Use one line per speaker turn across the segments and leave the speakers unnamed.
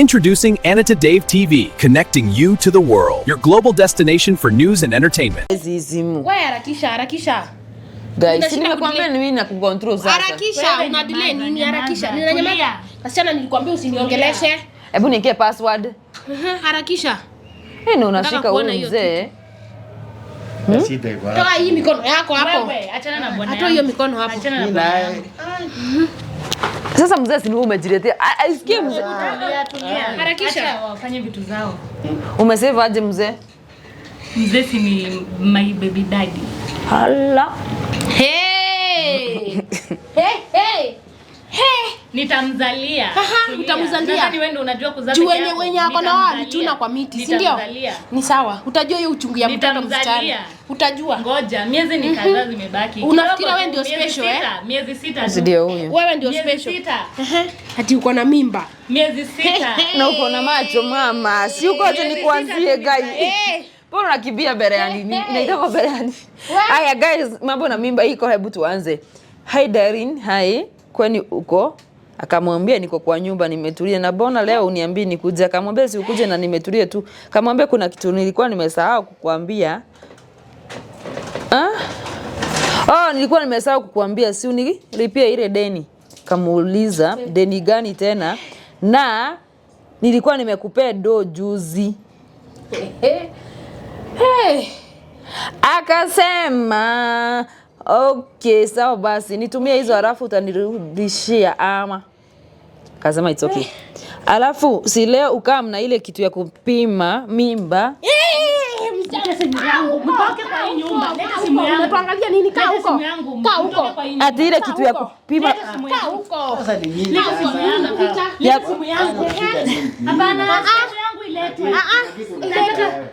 Introducing Anita Dave TV, connecting you to the world. Your global destination for news and entertainment.
Hizi simu.
Wewe harakisha, harakisha.
Guys,
Unashinda
si nimekuambia
kudelay.
ni mimi nakucontrol sasa.
Harakisha,
Wewe
una delay
nyamaza,
nini? Harakisha.
nyamaza.
Ninanyamaza.
Tulia.
Wasichana, nilikwambia usiniongeleshe.
Hebu niwekee password.
Harakisha.
Eh, na unashika
kuona
huyu
hiyo
mzee.
Shida iko hapa.
Toa hii mikono yako hapo.
Wewe, achana na bwana
Atoa hiyo
yangu.
mikono hapo.
Achana na
Mimi
bwana
naye
yangu.
Sasa mzee, si ni wewe umejiletea. Aisikie mzee.
Tulia, tulia.
Harakisha.
Acha wafanye vitu zao.
Umesave aje mzee?
Mzee si ni my baby daddy.
Hala.
Hey! Hey, hey. Hey!
Nitamzalia.
Aha,
Tulia.
utamzalia.
Nadhani wewe ndio unajua kuzaa
Juu
peke
wenye
yako.
wenye ako na wao
Nitamzalia.
alituna kwa miti, si ndio?
Nitamzalia.
Ni sawa. Utajua hiyo uchungu ya mtoto
Nitamzalia.
msichana. Utajua.
Ngoja, miezi ni kadhaa zimebaki.
Unafikiri
Kidogo
wewe
tu,
ndio
miezi
special, eh?
sita, Miezi 6
Si
tu.
ndio huyu.
Wewe ndio
Miezi
special.
6.
Ehe. Ati uko na mimba.
Miezi 6.
Na uko na macho mama. Si uko acha nikuanzie guys.
Eh.
Mbona unakimbia mbele ya nini? Inaitwa mbele ya nini? Haya guys, mambo na mimba iko, hebu tuanze. Hi Darin, hi. Kwani uko? Akamwambia niko kwa nyumba nimetulia, na mbona leo uniambii nikuje? Akamwambia si ukuje na nimetulia tu. Akamwambia kuna kitu nilikuwa nimesahau kukuambia. Ah? Oh, nilikuwa nimesahau kukuambia, si unilipia ile deni. Kamuuliza deni gani tena? Na nilikuwa nimekupea do juzi.
Hey.
Akasema okay, sawa basi nitumie hizo halafu utanirudishia ama. Akasema it's okay. Alafu si leo ukaa mna ile kitu ya kupima mimba.
Eh, msichana
Simu yangu. Mtoke kwa hii nyumba. Leta simu yangu.
Unatuangalia nini? Kaa
Leta
huko.
simu yangu.
Kaa
Mtoke
huko.
kwa hii nyumba.
Ati ile kitu ya kupima
Leta simu
Kaa
yangu.
huko.
Sasa ni nini
Leta
sasa?
simu yangu.
Ya-
Leta simu yangu. Hapana, simu yangu iletwe.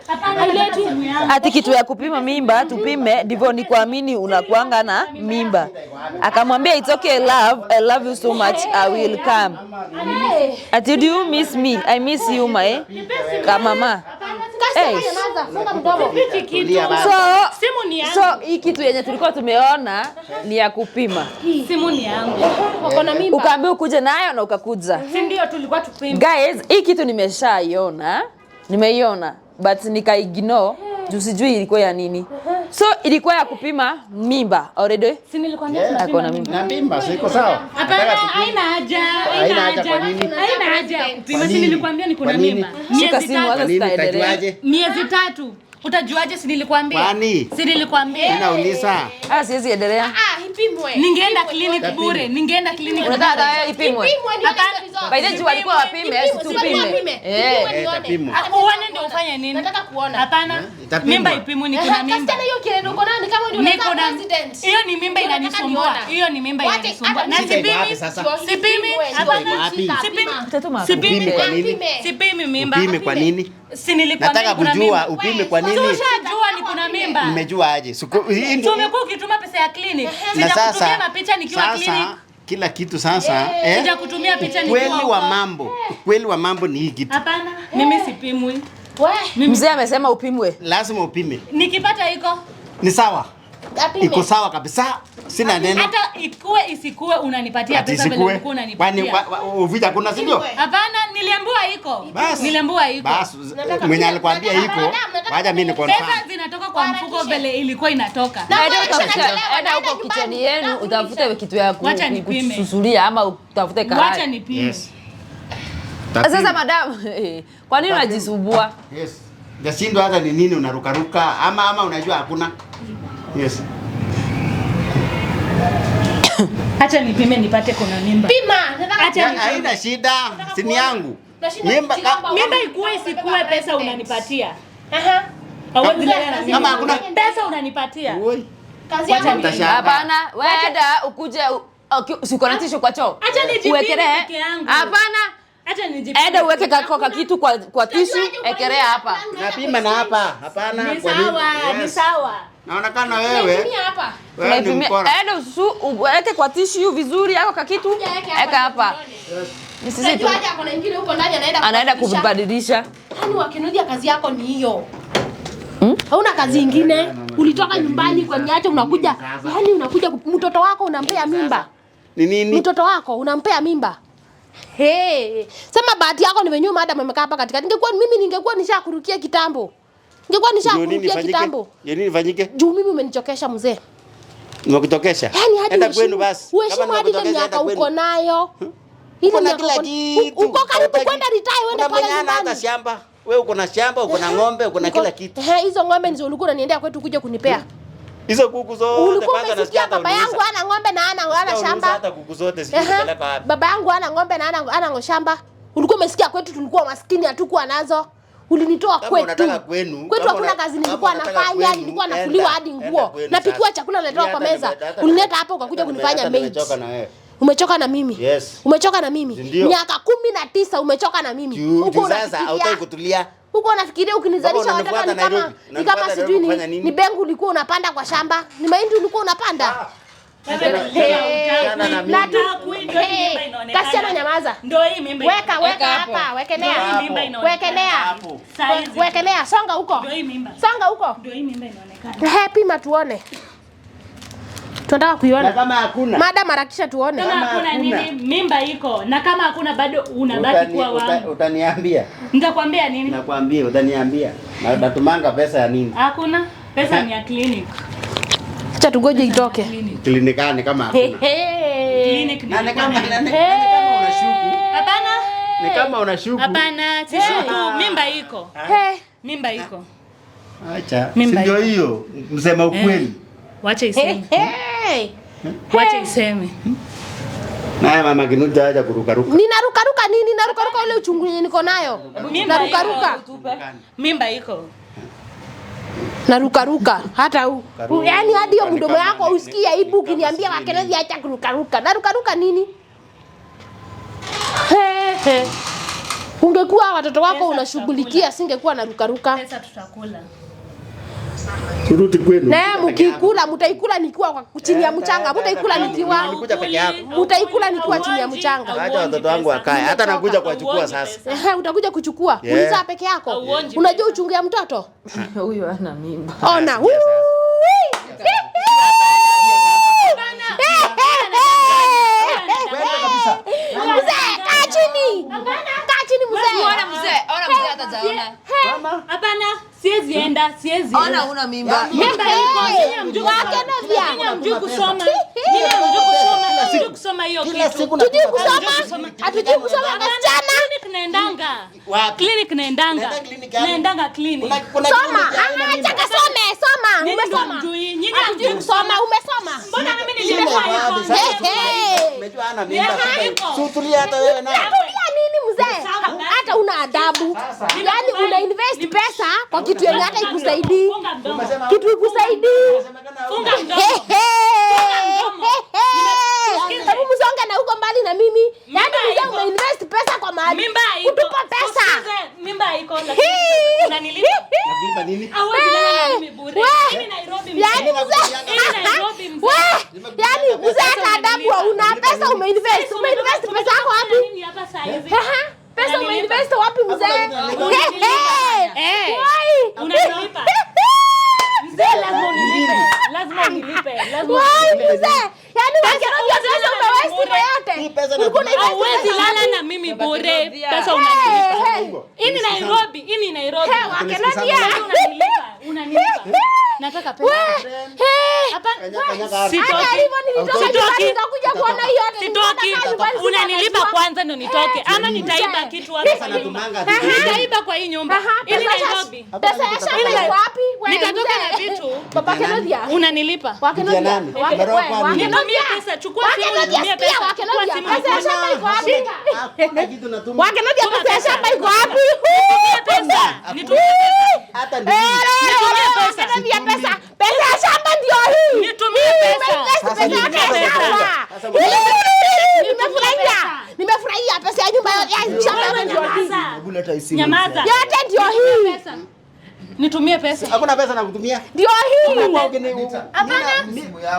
Hapana, nataka simu yangu.
Ati kitu ya kupima mimba tupime, ndivyo ni kuamini unakuanga na mimba. Akamwambia it's okay love, I love you so much, I will come. Ati do you miss me? I miss you my kama mama. Hey.
Nyamaza, funga mdomo.
Hiki kitu.
Tulia baba.
So,
Simu ni yangu.
so hii kitu yenye tulikuwa tumeona ni ya kupima.
Simu ni yangu.
Wako na mimba.
Ukaambiwa ukuje nayo na ukakuja.
Si ndio tulikuwa tupime.
Guys, hii kitu nimeshaiona, nimeiona but nikaignore juu sijui ilikuwa ya nini. So ilikuwa ya kupima mimba already.
Si nilikwambia
Yeah.
Ako na
tunapima
mimba.
Na mimba si iko sawa?
Hapana,
Nataka tupime.
haina haja,
Haina
haina
haja
haja.
kwa nini?
Haina haja ya kupima.
Kwa
Si
nini?
nilikwambia niko
Kwa
na
nini?
mimba.
Shika
Miezi
simu
3.
hata
Kwa nini
sitaendelea.
utajuaje?
Miezi 3. Utajuaje? Si nilikwambia?
Kwani?
Si nilikwambia?
Ninauliza.
Ah, siwezi endelea.
Ah, ipimwe.
Ningeenda clinic bure, ningeenda clinic
Unataka
bure.
hata wewe ipimwe?
Ipimwe nione
Hapana.
hizo results.
By the way, juu walikuwa wapime, si
Ipimwe, si walikuwa
tupime.
wapime.
Eh.
Ipimwe
Eh,
nione.
itapimwa.
Ah, uone ndio ufanye nini?
Nataka kuona.
Hapana.
Itapimwa.
Mimba ipimwe, niko na mimba.
Kasichana hiyo kielele uko nayo ni kama ndio
Niko
unazaa
na
president.
hiyo ni mimba
Ndio nataka
inanisumbua.
niona.
Hiyo ni mimba
Wache,
inanisumbua.
hata
Na
Shida iko wapi
sipimi.
sasa?
Sipimi.
Shida iko wapi?
Sipimi.
Mtoto
Sipimi.
Upime kwa nini?
Apime.
Sipimi mimba.
Upime kwa nini?
Si nilikwambia
Nataka
niko na
kujua
mimba.
upime kwa
Si
nini?
ushajua niko na mimba.
Nimejua aje? Hii
Si
ndio
umekuwa ukituma pesa ya clinic.
na
Sijakutumia
sasa
mapicha nikiwa clinic.
sasa kila kitu sasa eh,
Sijakutumia picha nikiwa
ukweli wa
huko.
mambo, ukweli wa mambo ni hii kitu.
Hapana, mimi sipimwi.
We,
Mzee amesema upimwe.
Lazima upime.
Nikipata iko
Ni sawa.
apime.
Iko sawa kabisa. Sina neno.
hata ikue isikue unanipatia
Ati
pesa vile
isikue.
ulikuwa
Kwani
unanipatia.
uvija kuna si ndio?
Hapana, niliambiwa iko.
Basi.
Niliambiwa iko.
Basi mwenye alikwambia iko, wacha mimi ni confirm.
Pesa zinatoka kwa mfuko vile ilikuwa inatoka.
Na
Enda
wewe
utafute,
unachelewa,
enda huko
naenda
kicheni
nyumbani.
yenu utafute kitu ya
Wacha nipime.
kususulia ama utafute
Wacha
karai.
nipime.
Yes.
Sasa madam, kwa nini unajisumbua?
Yes. Jashindwa hata ni nini unarukaruka ama unajua hakuna. Yes.
Acha nipime nipate kuna mimba.
Pima. Nataka
Acha
Ya,
nipime.
haina shida, si ni yangu.
Nashinda
Mimba
kujigamba.
Mimba ikue isikue pesa unanipatia.
Aha.
Hauwezi lala na mimi.
Kama hakuna
Pesa unanipatia.
Oi.
Kazi yako ni
Utashangaa.
Hapana, wewe enda ukuje si uko na tissue kwa choo.
Acha nijipime
Uwekelee.
peke yangu.
Hapana.
Acha nijipime.
Enda uweke kakitu kwa tissue, ekelea hapa.
Napima na hapa. Hapana.
Ni
Kwa nini?
sawa, ni
Yes.
sawa.
Naonekana wewe.
Tunaipimia hapa.
Wewe ni
Tunaipimia.
mkora.
Enda uweke kwa tissue vizuri yako kakitu,
Kuja weke
eka hapa.
tuone.
Ni sisi tu
Unajua aje ako na ingine huko ndani anaenda
anaenda
kubadilisha.
kubadilisha.
Yaani wakinudia kazi yako ni hiyo. Hauna kazi ingine. Ulitoka nyumbani kwa niache unakuja. Yaani unakuja mtoto wako unampea mimba.
Ni nini?
Mtoto wako unampea mimba. Hey, sema bahati yako ni venye madam amekaa hapa katikati. Ningekuwa mimi ningekuwa nishakurukia kitambo. Ningekuwa
Ndio nini
nishakurukia
ifanyike?
kitambo.
Ndio nini ifanyike?
Juu mimi umenichokesha mzee.
Nimekutokesha.
Yaani hadi
Enda
uheshimu-
kwenu basi.
Uheshimu
Kama
hadi ile
nimekutokesha,
miaka
enda
uko
kwenu.
nayo. Ile
Uko na
miaka
kila kitu.
Uko karibu
Hutaki-
kwenda retire uende
Kuna
pale
mwenye hana hata
nyumbani.
shamba. Wewe uko na shamba, uko na ng'ombe, uko na kila kitu.
Ehe, hizo ng'ombe ndizo ulikuwa unaniendea kwetu kuja kunipea.
Hizo kuku zote
Ulikuwa
kwanza nasikia
umesikia
hata
baba yangu
uliuza.
ana ng'ombe na ana
Nasikia uliuza
shamba.
Hata kuku zote sijui
Ehe,
ulipeleka wapi.
baba yangu ana ng'ombe na ana shamba. Ulikuwa umesikia kwetu tulikuwa maskini hatukuwa nazo. Ulinitoa
Kama
kwetu.
unataka kwenu,
Kwetu
kama
hakuna kazi
kama
nilikuwa
unataka
nafanya,
kwenu,
nilikuwa nafuliwa hadi
enda
nguo.
kwenu
Napikiwa
sasa.
chakula naletewa
Mimi
kwa
hata
meza. Ulinileta hapa ukakuja kunifanya
hata
maid.
nimechoka na wewe.
Umechoka na mimi.
Yes.
Umechoka na mimi.
Ndio.
Miaka 19 umechoka na mimi.
Juu
Huko
juu sasa
unafikiria-
hautaki kutulia.
Huko unafikiria ukinizalisha
Baba,
watoto ni
unanifuata
kama
Nairobi.
ni kama
Unanifuata
sijui
Nairobi kufanya
ni,
nini?
ni bengu ulikuwa unapanda kwa shamba. Ni mahindi ulikuwa unapanda.
Achana na mimi.
Na tu Hey, kasichana nyamaza.
Ndio hii mimba.
Weka weka
Weka hapo.
hapa, wekelea.
Ndio hii mimba inaonekana.
Wekelea.
Hapo.
Saizi.
Wekelea, songa huko.
Ndio hii mimba.
Songa huko.
Ndio hii mimba inaonekana.
Ehe, pima tuone. Tunataka
Na
kuiona.
kama hakuna
Madam harakisha tuone.
Kama
Kama
hakuna
hakuna.
nini, mimba iko. Na kama hakuna bado unabaki kuwa wangu.
Utaniambia.
Nitakwambia nini?
Nakwambia utaniambia. Na natumanga pesa ya nini?
Hakuna. Pesa ni ya clinic.
Acha tugoje itoke.
Clinic.
Klinikani kama hakuna.
Clinic
Na ni
nilikuwa
kama
naenda.
na ni kama unashuku.
Hapana.
Ni kama unashuku.
Hapana, sishuku. Mimba iko.
Hey.
Mimba iko.
Acha. Si
Mimba
ndio hiyo msema ukweli.
Wacha iseme.
Hey.
Wacha iseme.
Naye mama Kinuta acha kurukaruka.
Ninarukaruka nini? Narukaruka ile uchungu yenye niko nayo.
Mimba
Narukaruka.
Mimba iko.
Narukaruka hata u.
Karuka,
Yaani hadi hiyo
ni
mdomo
kama-
yako usikie aibu
ni kama
ukiniambia
sijui
Wakelezi
nini.
acha kurukaruka. Narukaruka nini? He, he. Ungekuwa watoto wako
Pesa
unashughulikia, singekuwa narukaruka.
Pesa tutakula.
Turudi kwenu.
Na mkikula mtaikula nikiwa kwa chini ya mchanga, mtaikula nikiwa
Ulikuja peke yako.
Mtaikula nikiwa chini ya mchanga.
Acha watoto wangu wakae. Hata nakuja kuwachukua sasa.
Ehe, utakuja kuchukua.
Yeah.
Ulizaa peke yako.
Hauonji
Unajua uchungu ya mtoto?
Huyu ana mimba.
Ona. Wui! Mzee, kaa chini. Kaa chini mzee.
Ona mzee, ona mzee hatajaona.
Hapana, siwezi enda, siwezi.
Ona
enda.
una mimba.
Mimba iko, nyinyi hamjui kusoma.
Wakenovya.
Nyinyi hamjui kusoma. Nyinyi hamjui kusoma. Hamjui kusoma hiyo
Kila
kitu.
siku
Tujui
natuma
kusoma? Hatujui kusoma kasichana.
Clinic naendanga.
Wapi?
Clinic naendanga.
Naenda clinic gani?
Naendanga clinic.
Kuna
Soma.
clinic ya aina
Acha
mimba.
kasome, soma.
Nyinyi ndio
Umesoma.
hamjui. Nyinyi
Hatujui
hamjui
kusoma, umesoma.
Mbona mimi
Shida
nilikuwa
iko wapi
iko?
sasa?
Hey, hey.
Umejua hana mimba
Yeah,
sasa.
iko.
Si utulie hata wewe naye.
Tulia nini mzee?
Sawa, basi.
Hata una adabu. Yaani una invest pesa kwa kitu yenye hata ikusaidii.
Funga mdomo.
Umesema
Kitu ikusaidii.
Funga mdomo. Mdomo.
Hebu msonge na huko mbali na mimi. Yaani
Mimba
mzee
iko.
umeinvest pesa kwa mahali.
Mimba iko.
Kutupa pesa.
Usikize, mimba iko lakini unanilipa.
Mimba nini?
Hauwezi lala na mimi bure.
We.
Mimi Nairobi mzee.
Yaani mzee.
Mimi Nairobi mzee.
We, yaani mzee hata adabu hauna. Pesa umeinvest. Umeinvest pesa yako wapi?
Nini hapa saa hizi?
Aha, pesa umeinvest wapi mzee?
Eh.
Wai.
Unanilipa. Mzee lazima unilipe. Lazima unilipe. Lazima
Wai
unilipe.
mzee. Yaani wakiroja pesa umewaste yote.
Hii pesa
Ulikuwa
natumia.
unainvest
Hauwezi
pesa
lala
wapi?
na mimi bure. Pesa
Hey,
unanilipa.
hey.
Hii ni Nairobi, hii ni Nairobi.
Hey, wakerodia.
Unanilipa, unanilipa. Nataka pesa.
Hey.
Hapa
Kanyaga
Hata
sitoki.
hivyo nilitoka
Sitoki.
nyumbani nikakuja kuona hiyo yote.
Sitoki.
Nilikuwa nakaa nyumbani
Unanilipa
sikuwa
kwanza ndo nitoke ama nitaiba kitu hapa.
Pesa natumanga.
Nitaiba kwa hii nyumba.
Aha,
Hii ni
pesa ya-
Nairobi.
Pesa ya shamba iko wapi? Wewe,
Nitatoka na
mzee.
vitu.
Baba Kenodia.
Unanilipa.
Wakenodia.
Mtu ya nani? Umerogwa nini?
Nitumie pesa, chukua simu
Wakenodia,
nitumie
sikia,
pesa. Chukua
Wakenodia.
simu
Pesa ya
nitumie.
shamba iko wapi?
Hakuna kitu natuma.
Wakenodia, pesa ya shamba iko wapi?
Nitumie pesa. Nitumie pesa.
Hata ndio.
Nitumie pesa.
Wakenodia, pesa. Pesa ya shamba ndio hii.
Nitumie
Hii,
pesa.
umeinvest
Sasa
pesa
nitumie
yako ya
pesa.
shamba.
Sasa
Hii, Nimefurahia. Nimefurahia pesa ya nyumba ya shamba yote ndio hii.
Nyamaza. Nyamaza.
Yote ndio hii.
Nitumie pesa.
Hakuna pesa nakutumia.
Ndio hii.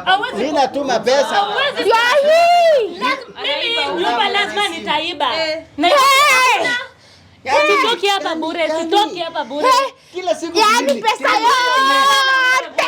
Hauwezi
Mimi natuma pesa.
Hauwezi
Ndio hii.
Mimi nyumba lazima nitaiba. Na
Hey!
sitoki hapa bure, sitoki hapa bure.
Hey!
Kila siku
Yaani
mimi.
pesa yote.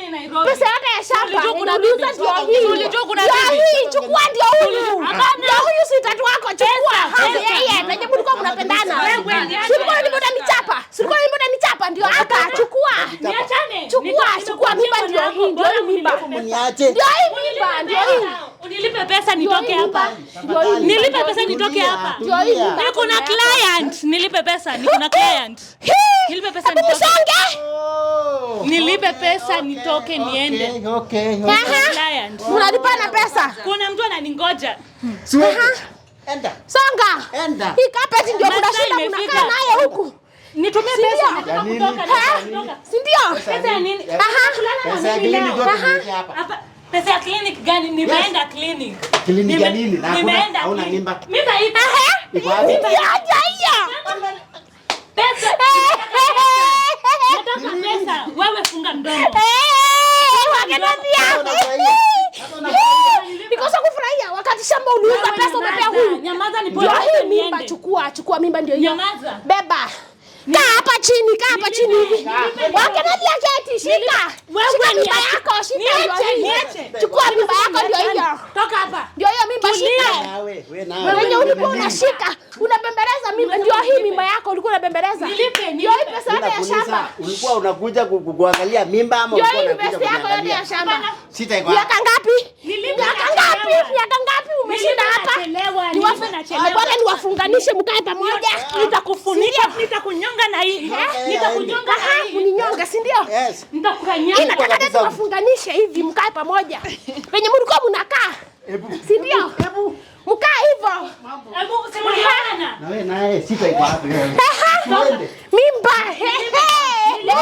Eh, Nairobi.
Pesa yote ya shamba. Tulijua kuna Yenye uliuza
bibi.
ndio hii.
Tulijua kuna
Ndio
bibi.
hii, chukua ndio huyu. Ndio huyu sweetheart wako, chukua.
Pesa,
Yeye, venye mlikuwa mnapendana.
Wewe niache.
Si ulikuwa unaniambia utanichapa? Si ulikuwa unaniambia utanichapa? Ndio hapa, chukua.
Niachane.
Chukua, chukua mimba ndio hii, ndio hii mimba.
Mniache.
Ndio hii mimba, ndio hii.
Unilipe pesa nitoke hapa.
Ndio hii.
Nilipe pesa nitoke hapa.
Ndio hii mimba.
Niko na client. Nilipe pesa, niko na client. Nilipe pesa
Hebu
nitoke.
msonge.
Nilipe pesa nitoke niende.
Okay, okay.
Niko na client.
Mnalipana pesa.
Kuna mtu ananingoja.
Siwezi. Enda.
Songa.
Enda.
Hii carpet ndio
Masaa
kuna shida
imefika.
mnakaa nayo huku.
Nitumie
Si
pesa,
ndio?
nataka
Ya nini?
kutoka, nataka kutoka.
Si ndio?
Pesa ya nini?
Aha.
Kulala na
Pesa ya
mimi
clinic
leo.
yote nimeweka hapa.
Hapa pesa ya clinic gani? Nimeenda clinic.
Clinic ya nini? Na hakuna-
Nimeenda
hauna
clinic.
mimba.
Mimba ipo.
Iko wapi?
Ndio aje hiyo.
Pesa. Nataka pesa. Wewe funga mdomo.
Wakenambia. Nikosa kufurahia wakati shamba uliuza
Wewe
pesa umepea
nyamaza.
huyu.
Nyamaza nipewe
Ndio
pesa
hii mimba,
niende.
chukua, chukua mimba ndio hiyo.
Nyamaza.
Beba. Kaa hapa chini, kaa hapa chini hivi. Wakenambia keti, shika.
Wewe
Shika mimba
niache.
yako, shika ndio
Niache,
hii.
niache.
Chukua mimba yako ndio hiyo.
Toka hapa.
Ndio hiyo mimba shika.
Nawe, we nawe.
Wenye ulikuwa unashika, unabembeleza mimba, ndio hii mimba yako ulikuwa unabembeleza.
Nilipe,
Ndio hii
nilipe.
pesa yote ya
Nakuuliza,
shamba.
ulikuwa unakuja kuangalia mimba ama
Ndio
ulikuwa
hii
unakuja
pesa yako yote
kuniangalia?
ya shamba.
Sita iko
Miaka
hapa.
ngapi?
Nilipe
Miaka
nachelewa.
ngapi? Miaka ngapi umeshinda
Nilipe
hapa?
nachelewa, nilipe nachelewa.
Bwana niwafunganishe mkae pamoja.
Nitakufunika, nitakunyonga na hii. Nitakunyonga na
Aha,
hii.
mninyonge, si ndio?
Yes.
Nitakukanyaga.
Nataka
kabisa.
tuwafunganishe hivi mkae pamoja. Venye mlikuwa mnakaa. Si ndio? Mkae hivyo.
Hebu simuliana.
Na wewe naye sita iko wapi wewe? Tuende.
Mimba. He, he, he.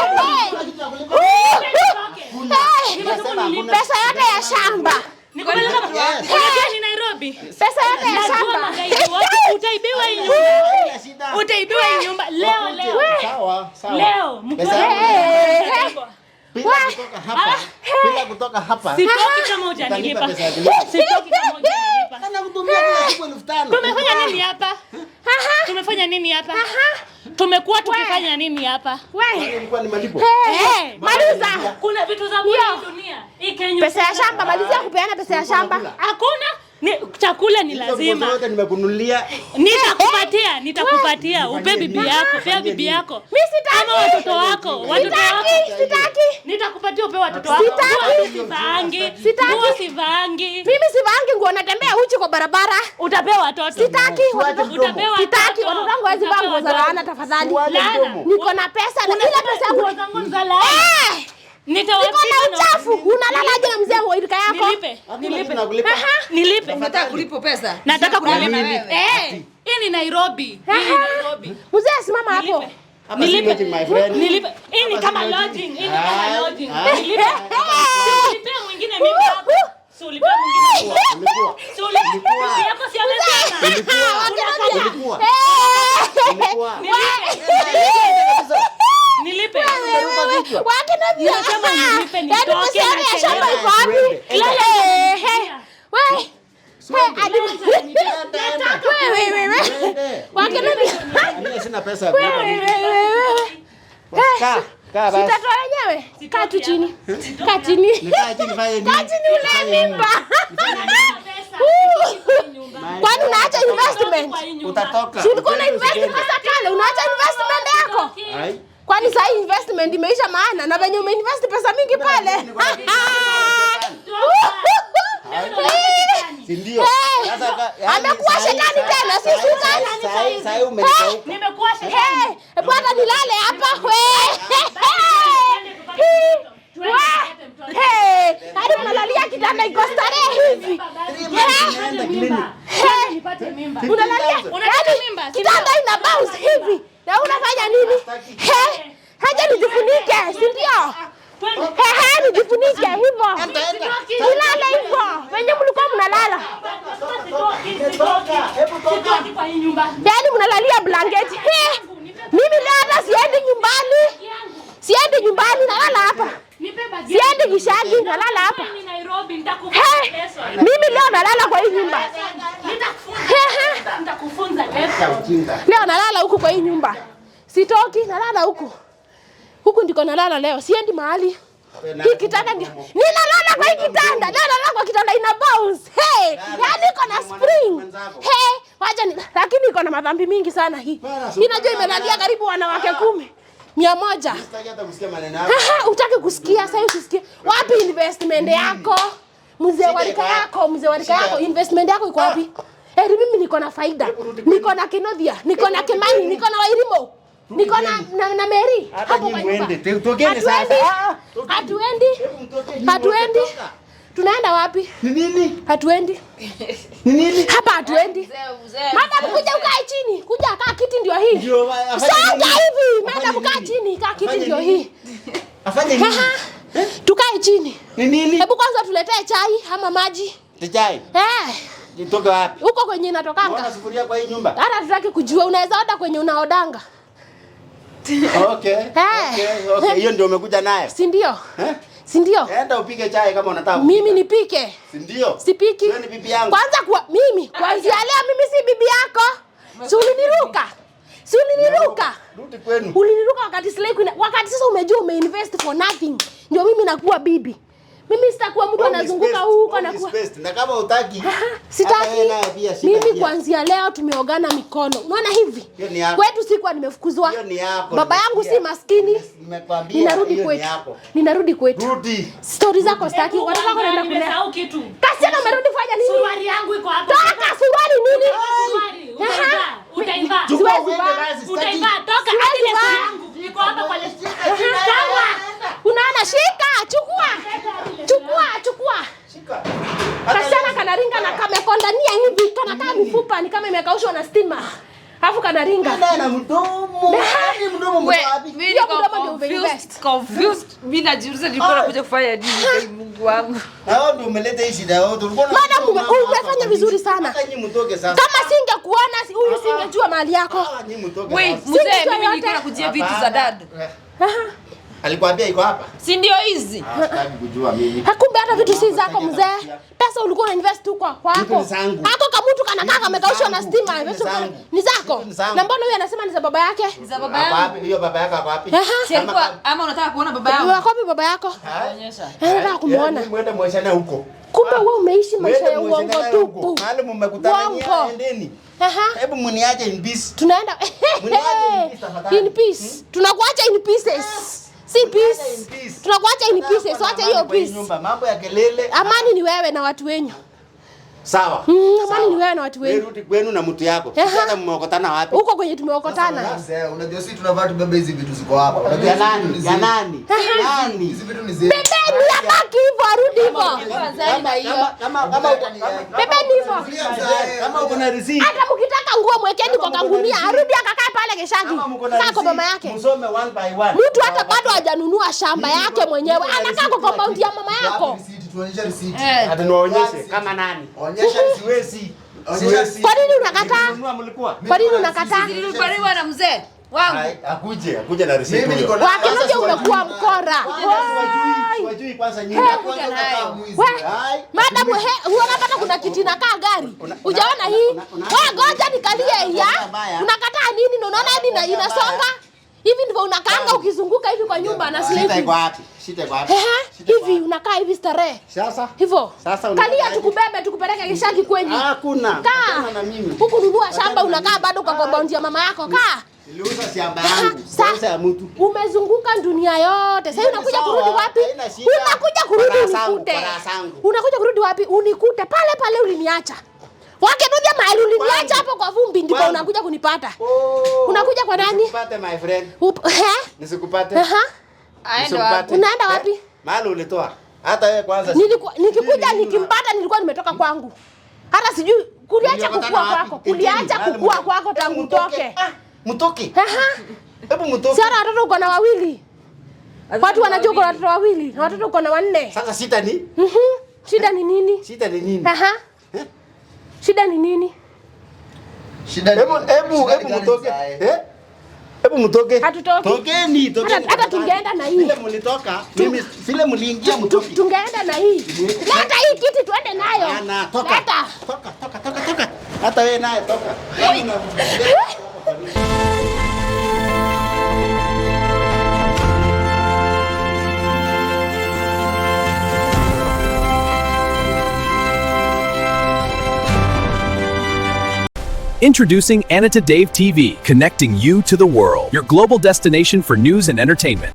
Nimesema hakuna.
Pesa yote ya shamba.
Nikupeleka
Yes.
Unajua ni Nairobi.
Pesa yote ya
Najua
shamba.
magaidi wote utaibiwa hii nyumba.
Haina shida.
Utaibiwa hii nyumba leo leo.
Sawa, sawa.
Leo
Pesa
mkono.
yangu. Bila kutoka hapa. Bila kutoka hapa.
Sitoki kama
Utanipa
hujanilipa.
pesa ya clinic.
Sitoki kama hujanilipa.
Sana kutumia kila siku 5,000.
Tumefanya nini hapa? Tumefanya nini hapa? Tumekuwa tukifanya nini hapa?
We.
Ilikuwa ni malipo.
Eh,
Maliza.
Kuna vitu za bure hii dunia. Hii Kenya.
Pesa ya shamba, malizia kupeana pesa ya shamba.
Hakuna ni, chakula ni
Hizo
lazima.
nguo zote nimekununulia.
Nitakupatia, nitakupatia. Upe bibi yako, pea bibi yako.
Mimi sitaki.
Ama watoto wako, watoto wako.
Sitaki, sitaki.
Nitakupatia upe watoto wako.
Sitaki.
Nguo sivaangi.
Sitaki.
Nguo sivaangi.
Mimi sivaangi nguo, natembea uchi kwa barabara.
Utapewa watoto.
Sitaki.
Tuache mdomo.
Utapewa
Sitaki.
watoto.
Watoto wangu hawezi vaa nguo za
Utapewa
laana tafadhali.
Tuache
Laana.
mdomo.
Niko na pesa na ile pesa yangu.
Nguo zangu ni za laana.
Eh!
Nitawapika
Niko na
na-
uchafu. Unalalaje na mzee wa rika yako?
Nilipe.
Hakuna
Nilipe.
kitu nakulipa.
Nilipe.
Unataka kulipwa pesa?
Nataka
Kulala na
kulipa.
wewe.
Eh, hii ni Nairobi. Hii ni Nairobi.
Mzee simama hapo.
Nilipe.
Hapa si
Nilipe.
lodging, my friend.
Nilipe. Hii ni
Hapa
kama
si lodging.
lodging. Hii ni kama
Ah,
lodging.
ah.
Nilipe. Si ulipea mwingine mimba hapo. Si ulipea mwingine.
Ulikuwa.
Si ulipea. Bibi yako si amesema.
Ulikuwa. Ulikuwa.
Nilipe.
Wakinavia.
Nimesema nilipe,
Yaani
nitoke,
pesa yote ya shamba iko wapi?
Enda.
Eh, eh. We. We, hadi- We, we, we, we.
Twende.
Wakinavia.
Mimi sina pesa ya
We,
kulipa
we,
mimi.
we, we, we.
Kaa, kaa basi.
Sitatoa wenyewe. Kaa tu chini. Kaa chini.
Nikae chini fanye nini?
Kaa chini ulee mimba. Kwani unaacha investment?
Utatoka.
Si ulikuwa una
Upende
invest
usipende.
pesa pale, unaacha investment yako.
Ai.
Kwani saa hii investment imeisha maana na venye umeinvest pesa mingi pale.
Si ndio?
Eh,
Sasa yaani
amekuwa shetani tena, si shetani.
Sahi umenigeuka.
Nimekuwa shetani.
Eh, bwana nilale hapa we. Hey, hadi mnalalia kitanda iko starehe hivi.
Naenda clinic.
Nipate mimba.
Unalalia
Unataka
yaani
mimba, si
kitanda ina bounce hivi. Na unafanya nini? He, haja nijifunike, si ndio? He, he, nijifunike hivyo. Nilale hivyo. Venye mlikuwa mnalala.
Sitoki kwa hii nyumba.
Yaani mnalalia blanketi. He, mimi leo hata siendi nyumbani. Siendi nyumbani, nalala hapa.
Nipe bagi.
Siendi Gishagi, nalala hapa.
Ni Nairobi nitakufunza
He,
leso.
mimi leo nalala kwa hii nyumba.
Nitakufunza. Nitakufunza leso.
Ujinga.
Leo nalala huku kwa hii nyumba. Sitoki, nalala huku. Huku ndiko nalala leo. Siendi mahali. Hii kitanda ndio. Ninalala kwa hii kitanda. Leo nalala kwa kitanda ina bounce. Hey, yaani iko na spring. Hey, wacha ni lakini iko na madhambi mingi sana hii. Inajua imelalia karibu wanawake 10. 100.
Sitaki hata kusikia maneno yako.
Aha, utaki kusikia sasa, usisikie. Wapi investment yako? Mzee wa rika yako, mzee wa rika yako, investment yako iko wapi? Eri mimi niko na faida. Niko na Kinothia, niko na Kimani, niko na Wairimo. Niko na Mary.
Hata nyinyi muende. Tokeni sasa.
Hatuendi. Hatuendi. Tunaenda wapi?
Ni nini?
Hatuendi.
Ni nini?
Hapa hatuendi. Madam kuja ukae chini. Kuja kaa kiti ndio hii. Songa hivi. Madam kaa chini, kaa kiti ndio hii.
Afanye nini?
Tukae chini.
Ni nini?
Hebu kwanza tuletee chai ama maji.
Chai.
Eh.
Nitoke wapi?
Huko kwenye inatokanga.
Unaona sufuria kwa hii nyumba?
Hata tutaki kujua, unaweza oda kwenye unaodanga.
Okay. Okay, okay. Hiyo ndio umekuja nayo.
Si ndio?
Eh?
Si ndio?
Enda upike chai kama unataka.
Mimi nipike.
Si ndio?
Sipiki.
Wewe ni bibi yangu.
Kwanza kwa mimi, kuanzia leo mimi si bibi yako. Si uliniruka. Si uliniruka.
Rudi kwenu.
Uliniruka wakati slay queen. Wakati sasa umejua umeinvest for nothing. Ndio mimi nakuwa bibi. Mimi sitakuwa mtu anazunguka huko na kuwa.
Na kama hutaki.
Sitaki. Mimi kuanzia leo tumeogana mikono. Unaona hivi? Kwetu sikuwa nimefukuzwa. Baba yangu si maskini.
Nimekwambia.
Ninarudi kwetu. Ninarudi kwetu.
Rudi.
Story zako sitaki. Wataka kwenda kulea.
Nimesahau kitu.
Kasiana umerudi fanya nini?
Suruali yangu iko hapo.
Toka suruali nini?
Suruali. Utaivaa.
Siwezi vaa.
Utaivaa. Toka hadi leso yangu. Iko hapa kwa leso. Sawa.
Unaona, shika, chukua. Chukua, chukua.
Shika.
Kasichana kanaringa na kamekondania hivi, kanakaa mifupa ni kama imekaushwa na stima. Alafu kanaringa.
Na mdomo. Yaani mdomo mko wapi?
Mimi niko confused, confused. Mimi najiuliza nilikuwa nakuja kufanya nini Mungu wangu.
Hao ndio umeleta hii shida yote. Ulikuwa
Madam umefanya vizuri sana.
Hata nyinyi mtoke sasa.
Kama singekuona huyu singejua mali yako.
Nyinyi mtoke.
Wait, mzee mimi nilikuwa nakujia vitu za dad.
Alikwambia iko hapa?
Si ndio hizi?
Sitaki kujua mimi.
Kumbe hata vitu si zako mzee. Pesa ulikuwa una invest tu kwa kwako. Hako kamutu kanakaa kamekaushwa na stima. Ni zako. Na mbona huyu anasema ni za baba yake?
Ni za baba yangu.
Hiyo baba yako ako wapi?
Ama unataka kuona baba yangu?
Wako wapi baba yako?
Onyesha.
Nataka kumuona.
Muende muonyeshane huko.
Kumbe wewe umeishi maisha ya uongo tupu.
Mahali mmekutana endeni. Hebu mniache in peace.
Tunaenda in peace. Tunakuacha in pieces. Si peace. Tunakuacha in pieces. Wacha hiyo peace.
Mambo ya kelele.
Amani ni wewe na watu wenyu.
Sawa.
Amani ni wewe na watu wenyu.
Rudi kwenu na mtu yako. Sasa mmeokotana wapi?
Huko kwenye tumeokotana.
Sasa unajua sisi tunavaa tubebe hizi vitu ziko hapa. Unajua
ya nani? Ya nani? Nani?
Hizi vitu ni zetu.
Bebeni abaki hivyo arudi hivyo.
Kama
bebeni hivyo.
Kama uko na receipt.
Hata mkitaka nguo mwekeni kwa kangunia, arudi akakae pale Geshagi. Sako mama yake.
Msome one by one.
Mtu hata bado hajanunua shamba yake mwenyewe. Anakaa kwa compound ya mama yako.
Tuonyeshe receipt.
Hata niwaonyeshe kama nani?
Onyesha.
Siwezi.
Siwezi.
Kwa nini unakataa? Kwa nini unakataa?
Nilibariwa na mzee wangu.
Akuje, akuje na receipt.
Mimi niko na
Wakinoja umekuwa mkora.
Wajui kwanza nyinyi.
Madam unapata kuna kiti inakaa gari. Hujaona hii? Wewe ngoja nikalie ya. Unakataa nini? Na unaona hadi inasonga? Hivi ndivyo unakaanga ukizunguka hivi kwa nyumba na sleep.
Shida iko wapi? Shida iko wapi?
Hivi unakaa hivi starehe.
Sasa?
Hivyo.
Sasa
kalia tukubebe tukupeleke Gishagi kwenyu.
Hakuna.
Kaa.
Na mimi.
Huku nunua shamba unakaa bado kwa compound ya mama yako. Kaa.
Niliuza shamba yangu. Sasa ya mtu.
Umezunguka dunia yote. Sasa unakuja kurudi wapi? Unakuja kurudi unikute. Unakuja kurudi wapi? Unikute pale pale uliniacha. Wakenuja mahali uliniacha hapo kwa vumbi ndipo unakuja kunipata. Unakuja kwa nani?
Nisikupate my friend. Nisikupate.
Unaenda wapi?
Mahali ulitoa. Hata wewe kwanza.
Nikikuja nikimpata nilikuwa nimetoka kwangu. Hata sijui kuliacha kukua kwako. Kuliacha kukua kwako tangu utoke.
Mtoke. Hebu mtoke.
Sasa watoto uko na wawili. Watu wanajua uko na watoto wawili na watoto uko na wanne.
Sasa shida ni?
Shida ni nini?
Shida ni nini?
Shida ni nini?
Shida ni
hebu mtoke. Hebu mtoke.
Hatutoki.
Tokeni, tokeni.
Hata tungeenda na hii.
Vile mlitoka, mimi vile mliingia mtoke.
Tungeenda na hii. Leta hii kiti tuende nayo.
Toka.
Leta.
Toka, toka, toka, toka. Hata wewe naye toka.
Introducing Anita Dave TV, connecting you to the world. Your global destination for news and entertainment.